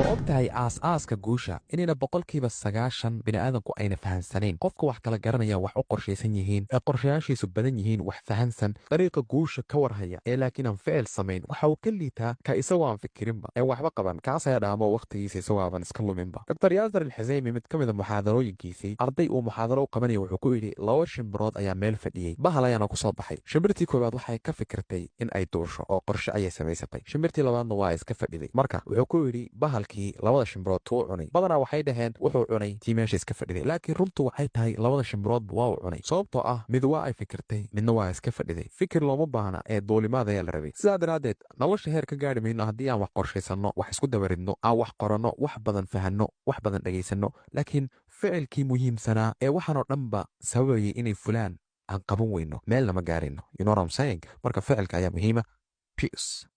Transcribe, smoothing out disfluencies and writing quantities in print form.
Ma og tahay aas-aaska guusha inayna 90% bini'aadanku ayna fahansanayn? Qofka wax kala garanaya, wax u qorshaysan yihiin, ee qorshayaashiisu badan yihiin, wax fahansan, dariiqa guusha ka warhaya, ee laakiin aan ficil samayn, waxa uu ka liitaa ka isagoo aan fikirinba ee waxba qaban. Kaas ayaa dhaamo waqtigiisa isagoo aaban iska luminba. Dr Yaasir Alxuseymi mid ka mid a muxaadarooyinkiisii, arday uu muxaadaro u qabanaya, wuxuu ku yidhi: laba shimbirood ayaa meel fadhiyey, bahal ayaana ku soo baxay. Shimbirtii koowaad waxay ka fikirtay in ay duusho oo qorshe ayay samaysatay. Shimbirtii labaadna waa iska fadhiday. Marka wuxuu ku yidhi: bahalkii labada shimbirood tuu cunay? Badanaa waxay dhaheen wuxuu cunay tii meesha iska fadhiday, laakiin runtu waxay tahay labada shimbiroodba waa uu cunay, sababtoo ah mid waa ay fikirtay, midna waa iska fadhiday. Fikir looma baahna ee duulimaad ayaa la rabay. Sidaa daraaddeed nolosha heer ka gaari mayno haddii aan wax qorshaysanno, wax isku dabaridno, aan wax qoranno, wax badan fahanno, wax badan dhegaysanno, laakiin ficilkii muhiimsanaa ee waxaan oo dhanba sababayay inay fulaan aan qaban weyno, meel lama gaarayno. You know what I'm saying? Marka ficilka ayaa muhiima. Peace.